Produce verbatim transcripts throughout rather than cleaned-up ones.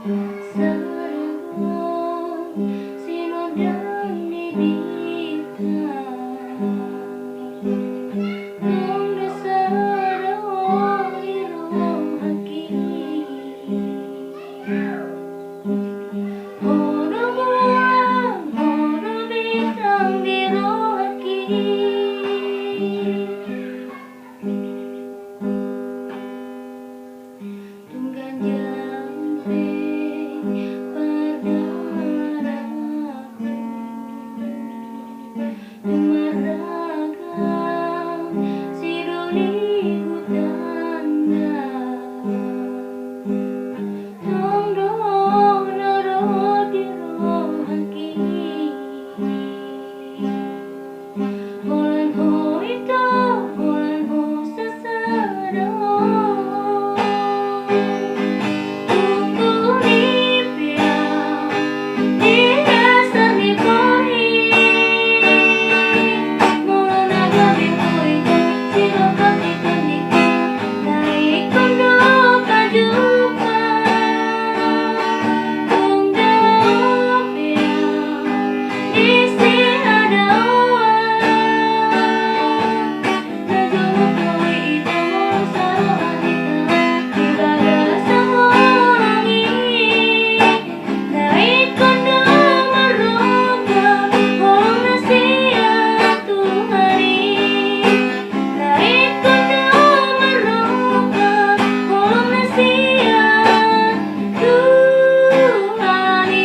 Sada do sinondang ni bintang, tong do sada ho di rohangki. Ho do bulan, ho do bintang di rohangki. Tung ganjang pe pardalananku, tung marragam sidolihu tanda, tong do ho na ro di rohangki. Holan ho ito, holan ho sasada ho. Tunggu ni pea di dasar ni borngin. Molo na gabe ho ito, sidok hatitan diki. Na ingkon do pajumpang. Tung dao pea. Disi adaoan, na jolo boi ito molo saroha hita di bagasan holong i. Na ingkon do marroha holong na sian Tuhan i. Na ingkon do marroha holong na sian Tuhan i.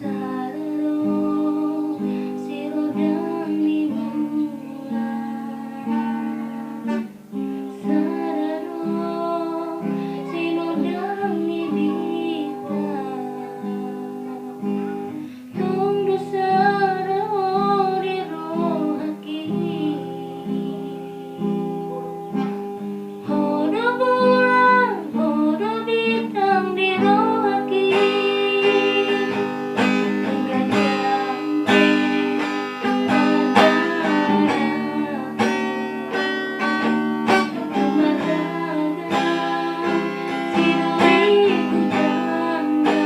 Sada do sinondang ni bulan, sada do sinondang ni bintang. Tong do sada ho di rohangki. Ho do bulan, ho do bintang di rohangki. Tung ganjang pe pardalananku, tung marragam sidolihu tanda.